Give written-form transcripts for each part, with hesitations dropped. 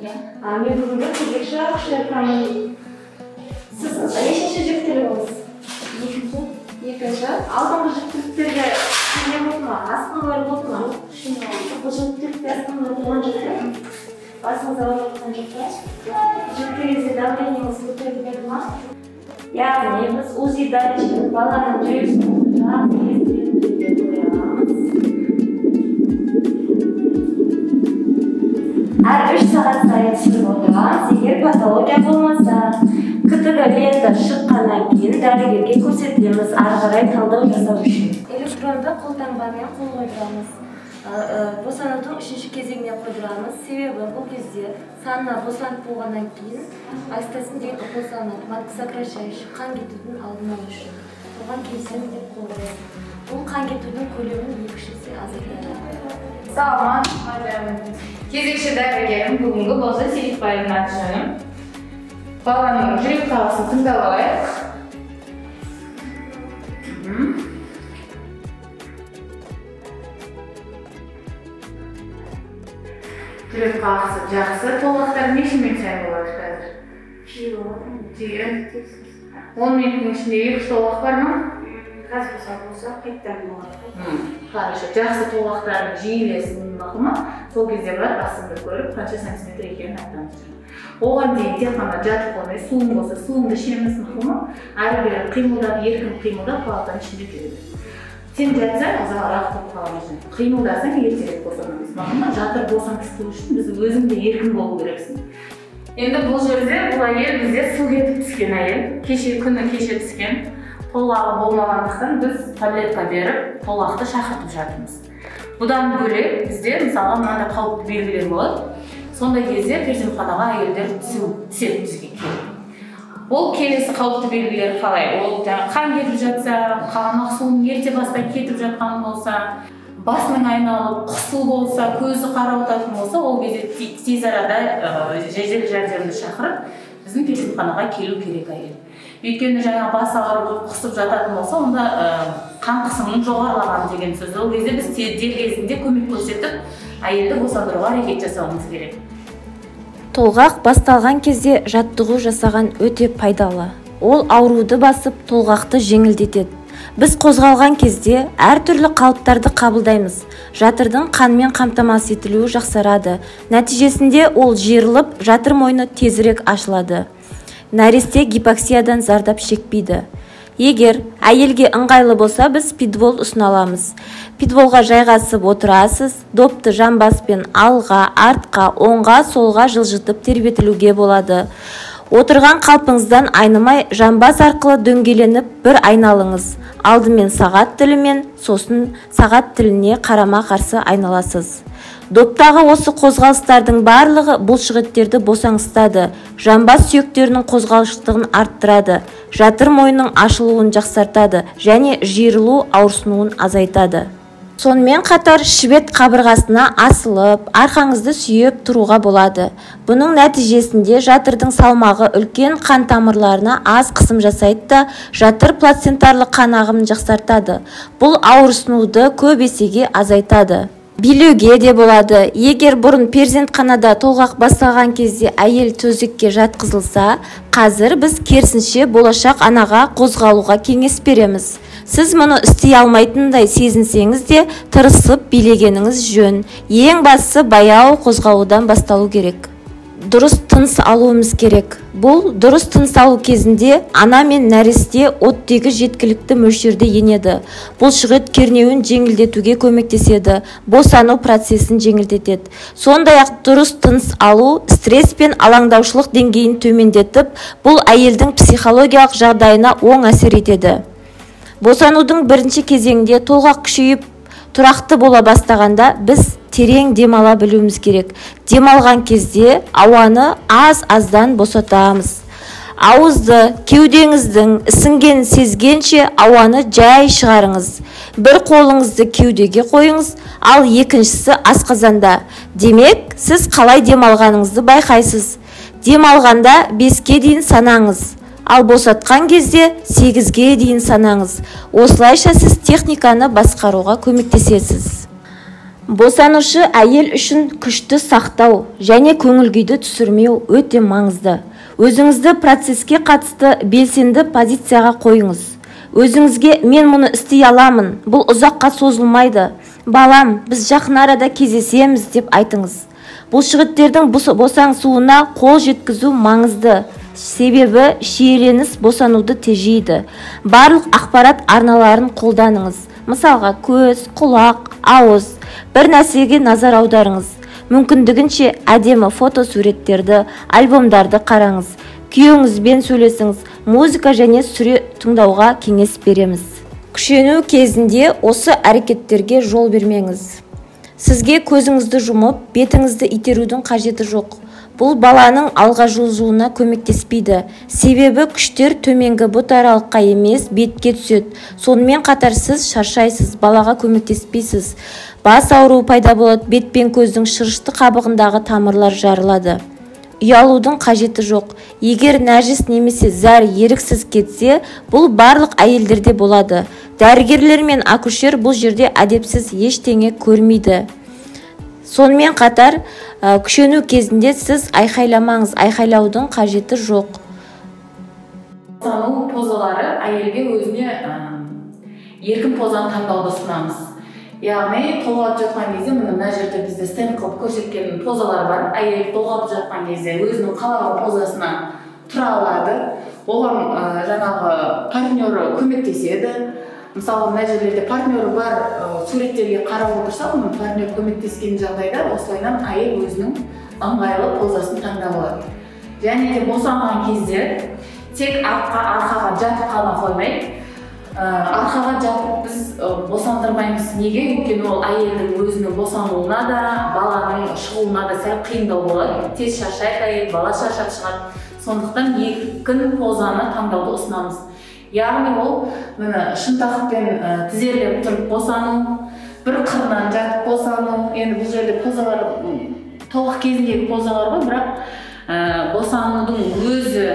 Иә. Мен бүгінгі кезекші акушеркамын. Сіз нешінші жүктілігіңіз? Екінші. Екінші. Алдыңғы жүктіліктерде не болды ма? Асқынулар болды ма? Бұл жүктілікте асқынулар болған жоқ па? Басыңыз ауырып жатқан жоқ па? Жүкті кезде давлениеңіз көтерілмеді ма? Яғни біз УЗИ датчигін баланың жүрек соғуын жақсы естілетін түрде қоямыз. Әр 3 сағат сайын түсіріп отырамыз, егер патология болмаса. КТГ лента шыққаннан кейін дәрігерге көрсетеміз, ары қарай талдау жасау үшін. Электронды қолтаңбамен қол қойдырамыз. Босанудың 3-ші кезеңіне қойдырамыз. Себебі бұл кезде санына босанып болғаннан кейін окситоцин деген укол салынады. Матка-сокращающий, қан кетудің алдын алу үшін. Оған келісемін деп қол қоясыз. Бұл қан кетудің көлемін 2-3 есе азайтады. Саламатсыз. Кезекші дәрігерім бүгінгі Болжа Сейітбаевна аты жөнім. Баланың жүрек қағысын тыңдап алайық. Жүрек қағысы жақсы. Толғақтар неше минут сайын болады қазір? Жиі болады. Жиі. 10 минуттың ішінде 2-3 толғақ бар ма? Қазір болса, қайтадан болады. Хорошо. Жақсы, толғақтардың жиілесін, мақұл ма? Сол кезде барып басымды көріп, қанша сантиметр екенін айтамыз. Оған дейін тек қана жатып қоймай, суың болса, суыңды ішеміз, мақұл ма? Әрі бері қимылдап, еркін қимылдап, палатаның ішінде жүре бер. Сен жатсаң, ұзағырақ тұрып қаламыз. Қимылдасаң, ертерек босанамыз, мақұл ма? Жатыр босанғысы үшін біз өзің де еркін болу керексің. Енді бұл жерде бұл әйел бізде су кетіп түскен әйел. Кеше күні кеше түскен. Толғағы болмағандықтан біз таблетка беріп, толғақты шақыртып жатырмыз. Бұдан бөлек бізде мысалға мынандай қауіпті белгілер болады. Сондай кезде перзентханаға әйелдер түседі бізге келіп. Ол келесі қауіпті белгілер қалай? Ол жаңағы қан кетіп жатса, қанақ суының ерте баста кетіп жатқан болса, басының айналып, құсу болса, көзі қарауытатын болса, ол кезде тез арада жедел жәрдемді шақырып, біздің перзентханаға келу керек әйел. Өйткені жаңа бас ауырып, құсып жататын болса, онда қан қысымының жоғарылаған деген сөз. Ол кезде біз дер кезінде көмек көрсетіп, әйелді босандыруға әрекет жасауымыз керек. Толғақ басталған кезде жаттығу жасаған өте пайдалы. Ол ауруды басып, толғақты жеңілдетеді. Біз қозғалған кезде әртүрлі қалыптарды қабылдаймыз. Жатырдың қанмен қамтамасыз етілуі жақсарады. Нәтижесінде ол жиырылып, жатыр мойны тезірек ашылады. Нәресте гипоксиядан зардап шекпейді. Егер әйелге ыңғайлы болса, біз пидвол ұсына аламыз. Пидволға жайғасып отырасыз, допты жамбаспен алға, артқа, оңға, солға жылжытып тербетілуге болады. Отырған қалпыңыздан айнымай, жамбас арқылы дөңгеленіп бір айналыңыз. Алдымен сағат тілімен, сосын сағат тіліне қарама-қарсы айналасыз. Доптағы осы қозғалыстардың барлығы бұлшықеттерді босаңсытады, жамбас сүйектерінің қозғалғыштығын арттырады, жатыр мойнының ашылуын жақсартады және жиырылу ауырсынуын азайтады. Сонымен қатар швед қабырғасына асылып, арқаңызды сүйеп тұруға болады. Бұның нәтижесінде жатырдың салмағы үлкен қан тамырларына аз қысым жасайды да, жатыр плацентарлы қан ағымын жақсартады. Бұл ауырсынуды көп есеге азайтады. Билеуге де болады. Егер бұрын перзентханада толғақ басталған кезде әйел төсекке жатқызылса, қазір біз керісінше болашақ анаға қозғалуға кеңес береміз. Сіз мұны істей алмайтындай сезінсеңіз де, тырысып билегеніңіз жөн. Ең бастысы баяу қозғалудан басталу керек. Дұрыс тыныс алуымыз керек. Бұл дұрыс тыныс алу кезінде ана мен нәресте оттегі жеткілікті мөлшерде енеді. Бұлшықет кернеуін жеңілдетуге көмектеседі, босану процесін жеңілдетеді. Сондай-ақ дұрыс тыныс алу стресс пен алаңдаушылық деңгейін төмендетіп, бұл әйелдің психологиялық жағдайына оң әсер етеді. Босанудың бірінші кезеңінде толғақ күшейіп, тұрақты бола бастағанда біз терең демала білуіміз керек. Демалған кезде ауаны аз-аздан босатамыз. Ауызды, кеудеңіздің ісінгенін сезгенше ауаны жай шығарыңыз. Бір қолыңызды кеудеге қойыңыз, ал екіншісі асқазанда. Демек, сіз қалай демалғаныңызды байқайсыз. Демалғанда 5-ке дейін санаңыз. Ал босатқан кезде 8-ге дейін санаңыз. Осылайша сіз техниканы басқаруға көмектесесіз. Босанушы әйел үшін күшті сақтау және көңіл-күйді түсірмеу өте маңызды. Өзіңізді процеске қатысты белсенді позицияға қойыңыз. Өзіңізге мен мұны істей аламын, бұл ұзаққа созылмайды. Балам, біз жақын арада кездесеміз деп айтыңыз. Бұлшықеттердің босаңсуына қол жеткізу маңызды. Себебі шиеленіс босануды тежейді. Барлық ақпарат арналарын қолданыңыз. Мысалға, көз, құлақ, ауыз. Бір нәрсеге назар аударыңыз. Мүмкіндігінше әдемі фотосуреттерді, альбомдарды қараңыз. Күйеуіңізбен сөйлесіңіз. Музыка және сүре тыңдауға кеңес береміз. Күшену кезінде осы әрекеттерге жол бермеңіз. Сізге көзіңізді жұмып, бетіңізді итерудің қажеті жоқ. Бұл баланың алға жылжуына көмектеспейді. Себебі күштер төменгі бұтаралыққа емес, бетке түседі. Сонымен қатар сіз шаршайсыз, балаға көмектеспейсіз. Бас ауруы пайда болады, бет пен көздің шырышты қабығындағы тамырлар жарылады. Ұялудың қажеті жоқ. Егер нәжіс немесе зәр еріксіз кетсе, бұл барлық әйелдерде болады. Дәрігерлер мен акушер бұл жерде әдепсіз ештеңе көрмейді. Сонымен қатар, күшену кезінде сіз айқайламаңыз, айқайлаудың қажеті жоқ. Босану позалары әйелге өзіне еркін позаны таңдауды ұсынамыз. Яғни толғатып жатқан кезде, мына жерде бізде стенд қылып көрсеткен позалар бар. Әйел толғатып жатқан кезде өзінің қалаған позасына тұра алады. Оған жаңағы партнері көмектеседі. Мысалы, мына жерлерде партнері бар суреттерге қарап отырсақ, оның партнер көмектескен жағдайда осылайынан әйел өзінің ыңғайлы позасын таңдап алады. Және де босанған кезде тек арқаға жатып қана қоймай, арқаға жатып біз босандырмаймыз. Неге? Өйткені ол әйелдің өзінің босануына да, баланың шығуына да сәл қиындау болады. Тез шаршайды әйел, бала шаршап шығады. Сондықтан еркін позаны таңдауды ұсынамыз. Яғни ол міне шынтақпен тізерлеп тұрып босану, бір қырынан жатып босану. Енді бұл жерде позалар толық кезіндегі позалар ғой, бірақ босанудың өзі,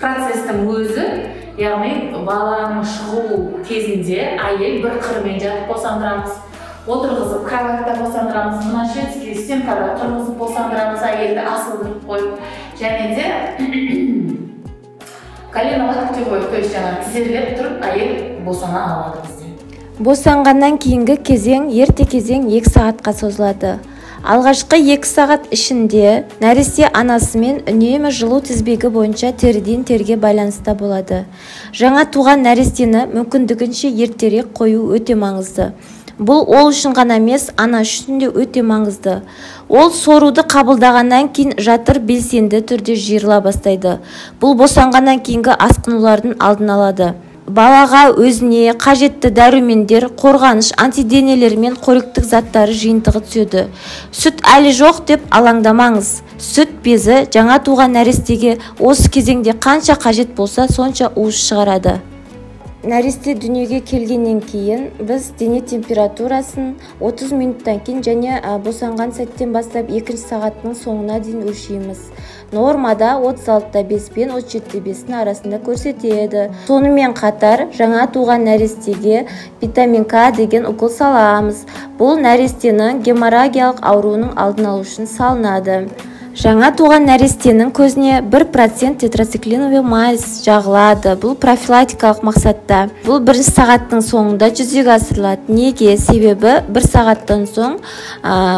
процестің өзі, яғни баланың шығу кезінде әйел бір қырымен жатып босандырамыз, отырғызып кроватьта босандырамыз, мына шведский стенкада тұрғызып босандырамыз, әйелді асылдырып қойып, және де колено локти қойып, то есть жаңағы тізерлеп тұрып әйел босана алады бізде. Босанғаннан кейінгі кезең ерте кезең 2 сағатқа созылады. Алғашқы 2 сағат ішінде нәресте анасымен үнемі жылу тізбегі бойынша теріден терге байланыста болады. Жаңа туған нәрестені мүмкіндігінше ертерек қою өте маңызды. Бұл ол үшін ғана емес, ана үшін де өте маңызды. Ол соруды қабылдағаннан кейін жатыр белсенді түрде жиырыла бастайды. Бұл босанғаннан кейінгі асқынулардың алдын алады. Балаға өзіне қажетті дәрумендер, қорғаныш, антиденелер мен қоректік заттары жиынтығы түседі. Сүт әлі жоқ деп алаңдамаңыз. Сүт безі жаңа туған нәрестеге осы кезеңде қанша қажет болса, сонша уыз шығарады. Нәресте дүниеге келгеннен кейін біз дене температурасын 30 минуттан кейін және босанған сәттен бастап екінші сағаттың соңына дейін өлшейміз. Нормада 36,5 пен 37,5-ның арасында көрсетеді. Сонымен қатар жаңа туған нәрестеге витамин К деген укол саламыз. Бұл нәрестенің геморрагиялық ауруының алдын алу үшін салынады. Жаңа туған нәрестенің көзіне 1% тетрациклиновый мазь жағылады. Бұл профилактикалық мақсатта. Бұл бірінші сағаттың соңында жүзеге асырылады. Неге? Себебі бір сағаттан соң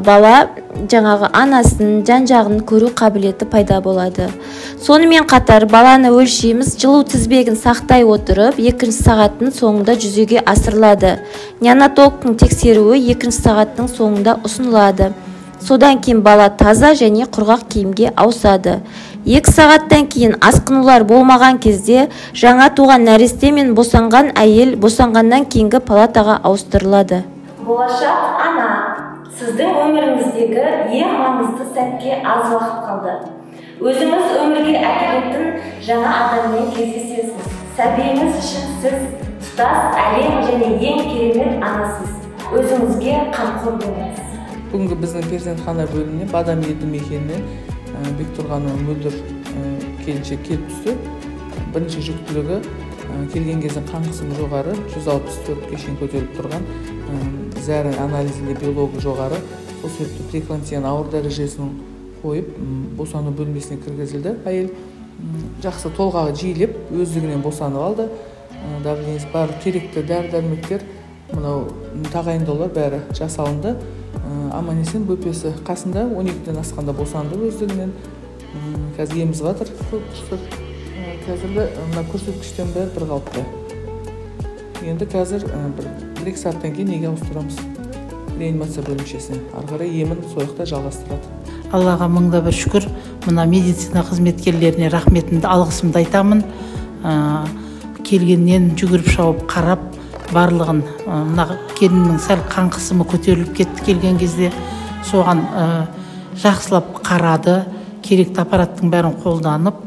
бала жаңағы анасын, жан-жағын көру қабілеті пайда болады. Сонымен қатар баланы өлшейміз, жылу тізбегін сақтай отырып, екінші сағаттың соңында жүзеге асырылады. Неонатологтың тексеруі екінші сағаттың соңында ұсынылады. Содан кейін бала таза және құрғақ киімге ауысады. 2 сағаттан кейін асқынулар болмаған кезде жаңа туған нәресте мен босанған әйел босанғаннан кейінгі палатаға ауыстырылады. Болашақ ана, сіздің өміріңіздегі ең маңызды сәтке аз уақыт қалды. Өзіңіз өмірге әкелетін жаңа адаммен кездесесіз. Сәбиіңіз үшін сіз тұтас әлем және ең керемет анасыз. Өзіңізге қамқор болыңыз. Бүгінгі біздің перзентхана бөліміне Бадам елді мекенінен Бектұрғанова Мөлдір келіншек келіп түсті. Бірінші жүктілігі, келген кезде қан қысымы жоғары, 164-ке шейін көтеріліп тұрған. Зәрі анализінде белогы жоғары, сол себепті преэклампсияның ауыр дәрежесін қойып, босану бөлмесіне кіргізілді. Әйел жақсы толғағы жиілеп, өздігінен босанып алды. Давлениесі бар, керекті дәрі-дәрмектер, мынау тағайындаулар бәрі жасалынды. Аман есен бөпесі қасында 12-ден асқанда босанды өздігінен. Қазір емізіп жатыр, көріп тұрсыздар. Қазіргі мына көрсеткіштен бәрі бір қалыпты. Енді қазір бір екі сағаттан кейін неге ауыстырамыз? Реанимация бөлімшесіне. Ары қарай емін сол жақта жалғастырады. Аллаға мыңда бір шүкір, мына медицина қызметкерлеріне рахметімді, алғысымды айтамын. Келгеннен жүгіріп шауып қарап барлығын, мына келіннің сәл қан қысымы көтеріліп кетті келген кезде, соған жақсылап қарады, керекті аппараттың бәрін қолданып,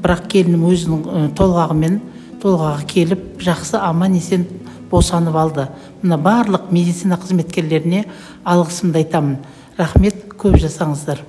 бірақ келінім өзінің толғағымен толғағы келіп, жақсы аман есен босанып алды. Мына барлық медицина қызметкерлеріне алғысымды айтамын. Рахмет, көп жасаңыздар.